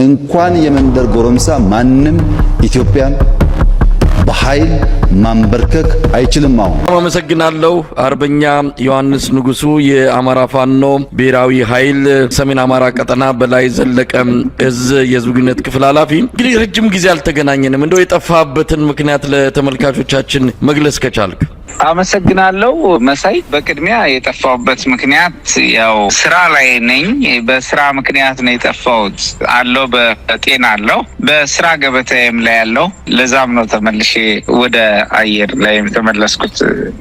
እንኳን የመንደር ጎረምሳ ማንም ኢትዮጵያን በኃይል ማንበርከክ አይችልም። አሁን አመሰግናለሁ። አርበኛ ዮሐንስ ንጉሱ፣ የአማራ ፋኖ ብሔራዊ ኃይል ሰሜን አማራ ቀጠና በላይ ዘለቀ እዝ የህዝብ ግንኙነት ክፍል ኃላፊ። እንግዲህ ረጅም ጊዜ አልተገናኘንም። እንደው የጠፋበትን ምክንያት ለተመልካቾቻችን መግለጽ ከቻልክ። አመሰግናለሁ መሳይ። በቅድሚያ የጠፋሁበት ምክንያት ያው ስራ ላይ ነኝ። በስራ ምክንያት ነው የጠፋሁት። አለው በጤና አለው በስራ ገበታዬም ላይ ያለው፣ ለዛም ነው ተመልሼ ወደ አየር ላይ የተመለስኩት።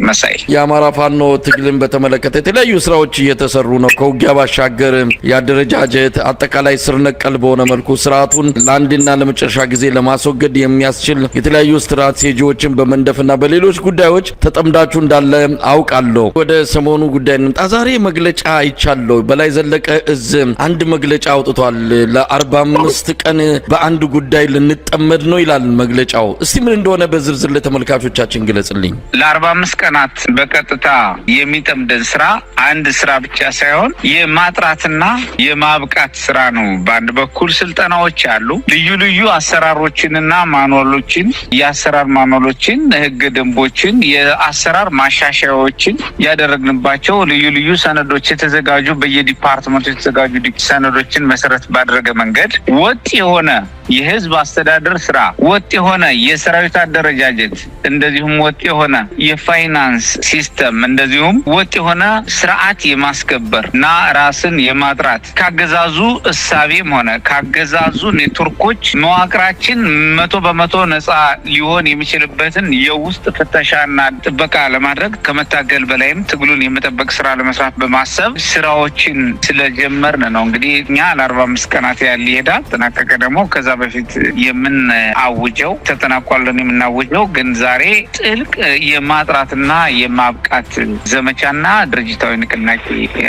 መሳይ፣ የአማራ ፋኖ ትግልን በተመለከተ የተለያዩ ስራዎች እየተሰሩ ነው። ከውጊያ ባሻገር የአደረጃጀት አጠቃላይ ስር ነቀል በሆነ መልኩ ስርዓቱን ለአንድና ለመጨረሻ ጊዜ ለማስወገድ የሚያስችል የተለያዩ ስትራቴጂዎችን በመንደፍና በሌሎች ጉዳዮች ተጠምዳችሁ እንዳለ አውቃለሁ። ወደ ሰሞኑ ጉዳይ እንምጣ። ዛሬ መግለጫ አይቻለሁ። በላይ ዘለቀ እዝ አንድ መግለጫ አውጥቷል። ለ45 ቀን በአንድ ጉዳይ ልንጠመድ ነው ይላል መግለጫው። እስቲ ምን እንደሆነ በዝርዝር ለተመልካቾቻችን ግለጽልኝ። ለ45 ቀናት በቀጥታ የሚጠምደን ስራ አንድ ስራ ብቻ ሳይሆን የማጥራትና የማብቃት ስራ ነው። በአንድ በኩል ስልጠናዎች አሉ። ልዩ ልዩ አሰራሮችንና ማኑዋሎችን፣ የአሰራር ማኑዋሎችን፣ ህግ ደንቦችን፣ የአሰራር ማሻሻያዎችን ያደረግንባቸው ልዩ ልዩ ሰነዶች የተዘጋጁ፣ በየ department ኡ የተዘጋጁ ሰነዶችን መሰረት ባደረገ መንገድ ወጥ የሆነ የህዝብ አስተዳደር ስራ፣ ወጥ የሆነ የሰራዊት አደረጃጀት፣ እንደዚሁም ወጥ የሆነ የፋይናንስ system፣ እንደዚሁም ወጥ የሆነ ስርዓት የማስከበር እና ራስን የማጥራት፣ ካገዛዙ እሳቤም ሆነ ካገዛዙ ኔትወርኮች መዋቅራችን 100% ነፃ ሊሆን የሚችልበትን የውስጥ ፍተሻና ጥበቃ ለማድረግ፣ ከመታገል በላይም ትግሉን የመጠበቅ ስራ ለመስራት በማሰብ ስራዎችን ስለጀመርን ነው። እንግዲህ እኛ ለ45 ቀናት ያህል ይሄዳል። ተጠናቀቀ ደግሞ ከዛ በፊት የምናውጀው፣ ተጠናቋለን የምናውጀው፣ ግን ዛሬ ጥልቅ የማጥራትና የማብቃት ዘመቻና ድርጅታዊ ንቅናቄ፣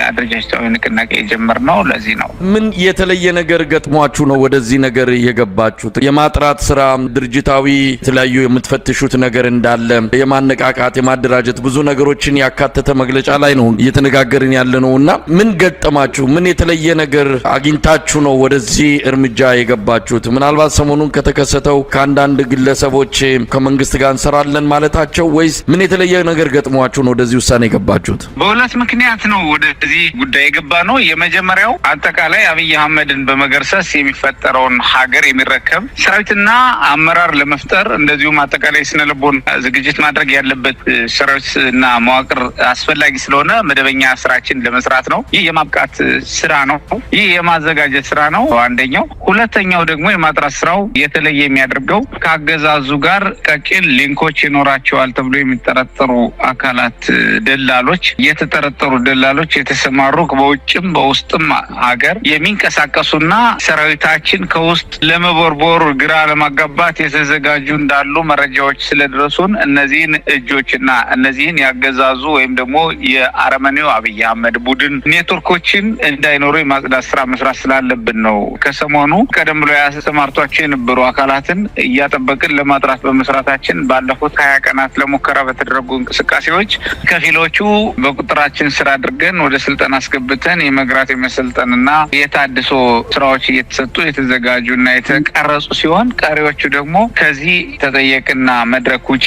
አደረጃጀታዊ ንቅናቄ የጀመርነው ለዚህ ነው። ምን የተለየ ነገር ገጥሟችሁ ነው ወደዚህ ነገር የገባችሁት? የማጥራት ስራ፣ ድርጅታዊ የተለያዩ የምትፈትሹት ነገር እንዳለ፣ የማነቃቃት፣ የማደራጀት ብዙ ነገሮችን ያካተተ መግለጫ ላይ ነው እየተነጋገርን ያለ ነው እና ምን ገጠማችሁ? ምን የተለየ ነገር አግኝታችሁ ነው ወደዚህ እርምጃ የገባችሁት? ምናልባት ሰሞኑን ከተከሰተው ከአንዳንድ ግለሰቦች ከመንግስት ጋር እንሰራለን ማለታቸው ወይስ ምን የተለየ ነገር ገጥሟችሁ ነው ወደዚህ ውሳኔ የገባችሁት? በሁለት ምክንያት ነው ወደዚህ ጉዳይ የገባ ነው። የመጀመሪያው አጠቃላይ አብይ አህመድን በመገርሰስ የሚፈጠረውን ሀገር የሚረከብ ሰራዊትና አመራር ለመፍጠር፣ እንደዚሁም አጠቃላይ ስነልቦና ዝግጅት ማድረግ ያለበት ሰራዊትና መዋቅር አስፈላጊ ስለሆነ መደበኛ ስራችን ለመስራት ነው። ይህ የማብቃት ስራ ነው። ይህ የማዘጋጀት ስራ ነው አንደኛው። ሁለተኛው ደግሞ የማጥራት ስራው የተለየ የሚያደርገው ከአገዛዙ ጋር ቀጭን link ኦች ይኖራቸዋል ተብሎ የሚጠረጠሩ አካላት፣ ደላሎች፣ የተጠረጠሩ ደላሎች የተሰማሩ፣ በውጭም በውስጥም ሀገር የሚንቀሳቀሱና ሰራዊታችን ከውስጥ ለመቦርቦር፣ ግራ ለማጋባት የተዘጋጁ እንዳሉ መረጃዎች ስለደረሱን እነዚህን እጆችና እነዚህን ያገዛዙ ወይም ደግሞ የአረመኔው አብይ አህመድ ቡድን ኔትወርኮችን እንዳይኖሩ የማጽዳት ስራ መስራት ስላለብን ነው። ከሰሞኑ ቀደም ብሎ ያሰማርቷቸው የነበሩ አካላትን እያጠበቅን ለማጥራት በመስራታችን ባለፉት 20 ቀናት ለሙከራ በተደረጉ እንቅስቃሴዎች ከፊሎቹ በቁጥጥራችን ስር አድርገን ወደ ስልጠና አስገብተን የመግራት፣ የመሰልጠንና የታድሶ ስራዎች እየተሰጡ የተዘጋጁ እና የተቀረጹ ሲሆን፣ ቀሪዎቹ ደግሞ ከዚህ ተጠየቅና መድረክ ውጪ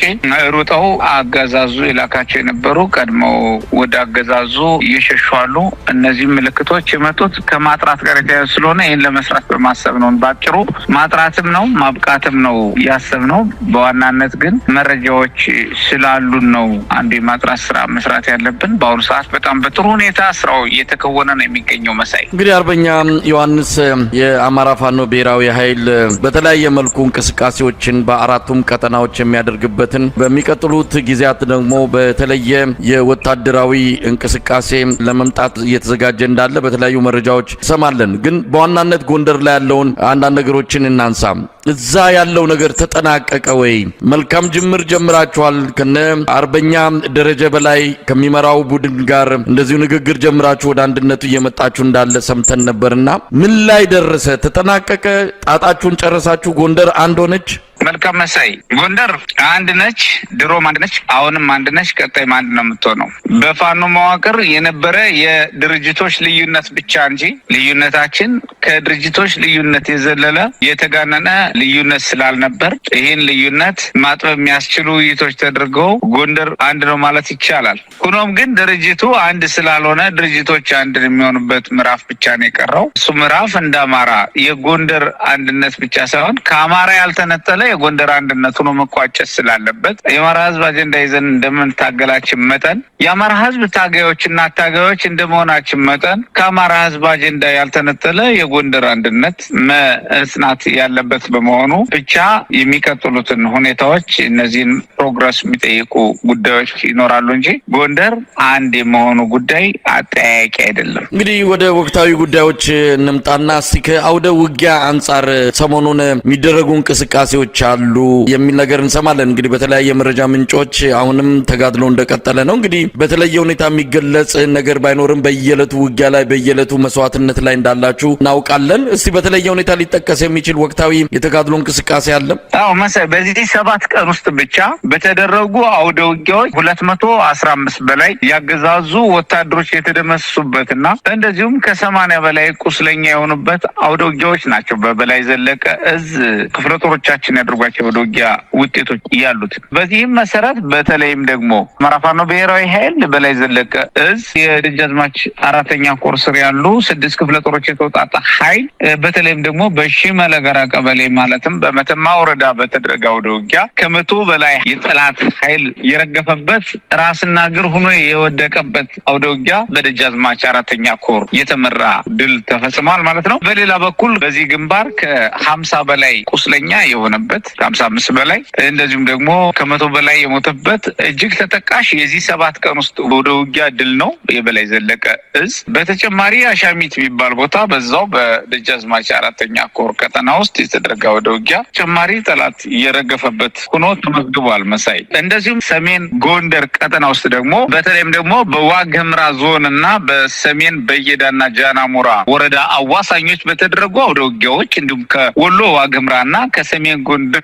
ሩጠው አገዛዙ የላካቸው የነበሩ ቀድመው ወደ አገዛዙ እየሸሹ አሉ። እነዚህ ምልክቶች የመጡት ከማጥራት ጋር የተያያዙ ስለሆነ ይህን ለመስራት በማሰብ ነው። ባጭሩ ማጥራትም ነው ማብቃትም ነው ያሰብነው። በዋናነት ግን መረጃዎች ስላሉን ነው አንዱ የማጥራት ስራ መስራት ያለብን። በአሁኑ ሰዓት በጣም በጥሩ ሁኔታ ስራው እየተከወነ ነው የሚገኘው። መሳይ። እንግዲህ አርበኛ ዮሐንስ፣ የአማራ ፋኖ ብሔራዊ ኃይል በተለያየ መልኩ እንቅስቃሴዎችን በአራቱም ቀጠናዎች የሚያደርግበትን፣ በሚቀጥሉት ጊዜያት ደግሞ በተለየ የወታደራዊ እንቅስቃሴ ለመምጣት እየተዘጋጀ እንዳለ በተለያዩ መረጃዎች እንሰማለን። ግን በዋናነት ጎንደር ላይ ያለውን አንዳንድ ነገሮችን እናንሳ። እዛ ያለው ነገር ተጠናቀቀ ወይ? መልካም ጅምር ጀምራችኋል። ከነ አርበኛ ደረጀ በላይ ከሚመራው ቡድን ጋር እንደዚሁ ንግግር ጀምራችሁ ወደ አንድነቱ እየመጣችሁ እንዳለ ሰምተን ነበርና ምን ላይ ደረሰ? ተጠናቀቀ? ጣጣችሁን ጨረሳችሁ? ጎንደር አንድ ሆነች? መልካም መሳይ፣ ጎንደር አንድ ነች፣ ድሮም አንድ ነች፣ አሁንም አንድ ነች፣ ቀጣይም አንድ ነው የምትሆነው። በፋኖ መዋቅር የነበረ የድርጅቶች ልዩነት ብቻ እንጂ ልዩነታችን ከድርጅቶች ልዩነት የዘለለ የተጋነነ ልዩነት ስላልነበር ይህን ልዩነት ማጥበብ የሚያስችሉ ውይይቶች ተደርገው ጎንደር አንድ ነው ማለት ይቻላል። ሆኖም ግን ድርጅቱ አንድ ስላልሆነ ድርጅቶች አንድ የሚሆኑበት ምዕራፍ ብቻ ነው የቀረው። እሱ ምዕራፍ እንደ አማራ የጎንደር አንድነት ብቻ ሳይሆን ከአማራ ያልተነጠለ የጎንደር አንድነት ሆኖ መቋጨት ስላለበት የአማራ ሕዝብ አጀንዳ ይዘን እንደምንታገላችን መጠን፣ የአማራ ሕዝብ ታጋዮችና ታጋዮች እንደመሆናችን መጠን፣ ከአማራ ሕዝብ አጀንዳ ያልተነጠለ የጎንደር አንድነት መጽናት ያለበት በመሆኑ ብቻ የሚቀጥሉትን ሁኔታዎች እነዚህን progress የሚጠይቁ ጉዳዮች ይኖራሉ እንጂ ጎንደር አንድ የመሆኑ ጉዳይ አጠያያቂ አይደለም። እንግዲህ ወደ ወቅታዊ ጉዳዮች እንምጣና እስቲ ከአውደ ውጊያ አንጻር ሰሞኑን የሚደረጉ እንቅስቃሴዎች አሉ የሚል ነገር እንሰማለን። እንግዲህ በተለያየ መረጃ ምንጮች አሁንም ተጋድሎ እንደቀጠለ ነው። እንግዲህ በተለየ ሁኔታ የሚገለጽ ነገር ባይኖርም በየዕለቱ ውጊያ ላይ፣ በየዕለቱ መስዋዕትነት ላይ እንዳላችሁ እናውቃለን። እስቲ በተለየ ሁኔታ ሊጠቀስ የሚችል ወቅታዊ የተጋድሎ እንቅስቃሴ አለ? አዎ መሳይ፣ በዚህ 7 ቀን ውስጥ ብቻ በተደረጉ አውደ ውጊያዎች 215 በላይ ያገዛዙ ወታደሮች የተደመሰሱበትና እንደዚሁም ከ80 በላይ ቁስለኛ የሆኑበት አውደ ውጊያዎች ናቸው። በበላይ ዘለቀ እዝ ክፍለ ጦሮቻችን ያደርጓቸው አውደ ውጊያ ውጤቶች ያሉት። በዚህም መሰረት በተለይም ደግሞ አማራ ፋኖ ብሔራዊ ኃይል በላይ ዘለቀ እዝ የደጃዝማች አራተኛ ኮር ስር ያሉ ስድስት ክፍለ ጦሮች የተውጣጣ ኃይል በተለይም ደግሞ በሺመለ ገራ ቀበሌ፣ ማለትም በመተማ ወረዳ በተደረገ አውደ ውጊያ ከ100 በላይ የጠላት ኃይል የረገፈበት፣ ራስና እግር ሆኖ የወደቀበት አውደ ውጊያ በደጃዝማች አራተኛ ኮር የተመራ ድል ተፈጽሟል ማለት ነው። በሌላ በኩል በዚህ ግንባር ከ50 በላይ ቁስለኛ የሆነበት፣ ከ55 በላይ፣ እንደዚሁም ደግሞ ከ100 በላይ የሞተበት እጅግ ተጠቃሽ የዚህ 7 ቀን ውስጥ ወደ ውጊያ ድል ነው የበላይ ዘለቀ እዝ። በተጨማሪ አሻሚት የሚባል ቦታ በዛው በደጃዝማች አራተኛ ኮር ቀጠና ውስጥ የተደረገ ወደ ውጊያ ተጨማሪ ጠላት እየረገፈበት ሆኖ ተመዝግቧል። መሳይ፣ እንደዚሁም ሰሜን ጎንደር ቀጠና ውስጥ ደግሞ በተለይም ደግሞ በዋግ ኽምራ ዞን እና በሰሜን በየዳና ጃናሞራ ወረዳ አዋሳኞች በተደረጉ አውደ ውጊያዎች፣ እንዲሁም ከወሎ ዋግ ኽምራ እና ከሰሜን ጎንደር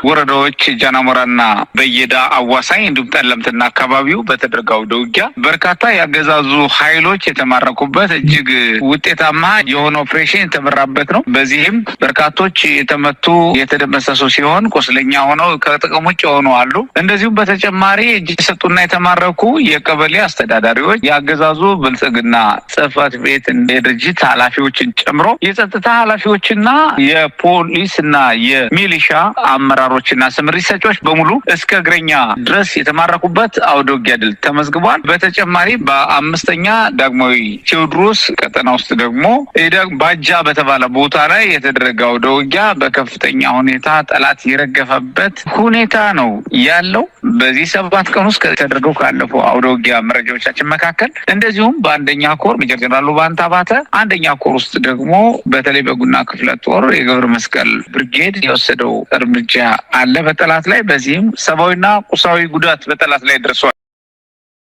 ወረዳዎች ጃናሞራና በየዳ አዋሳኝ እንዲሁም ጠለምትና አካባቢው በተደረገ አውደ ውጊያ በርካታ ያገዛዙ ኃይሎች የተማረኩበት እጅግ ውጤታማ የሆነ ኦፕሬሽን የተመራበት ነው። በዚህም በርካቶች የተመቱ የተደመሰሱ ሲሆን ቁስለኛ ሆነው ከጥቅም ውጭ የሆኑ አሉ። እንደዚሁም በተጨማሪ እጅ የሰጡና የተማረኩ የቀበሌ አስተዳዳሪዎች፣ የአገዛዙ ብልጽግና ጽሕፈት ቤት የድርጅት ኃላፊዎችን ጨምሮ የጸጥታ ኃላፊዎችና የፖሊስና የሚሊሻ አመራሮችና ስምሪት ሰጪዎች በሙሉ እስከ እግረኛ ድረስ የተማረኩበት አውደ ውጊያ ድል ተመዝግቧል። በተጨማሪ በአምስተኛ ዳግማዊ ቴዎድሮስ ቀጠና ውስጥ ደግሞ ባጃ በተባለ ቦታ ላይ የተደረገ አውደ ውጊያ በከፍተኛ ሁኔታ ጠላት የረገፈበት ሁኔታ ነው ያለው። በዚህ 7 ቀን ውስጥ ተደርገው ካለፉ አውደ ውጊያ መረጃዎቻችን መካከል እንደዚሁም በአንደኛ ኮር ሜጀር ጀነራል ውባንተ አባተ አንደኛ ኮር ውስጥ ደግሞ በተለይ በጉና ክፍለ ጦር የገብረ መስቀል ብርጌድ የወሰደው እርምጃ አለ በጠላት ላይ። በዚህም ሰብአዊና ቁሳዊ ጉዳት በጠላት ላይ ደርሷል።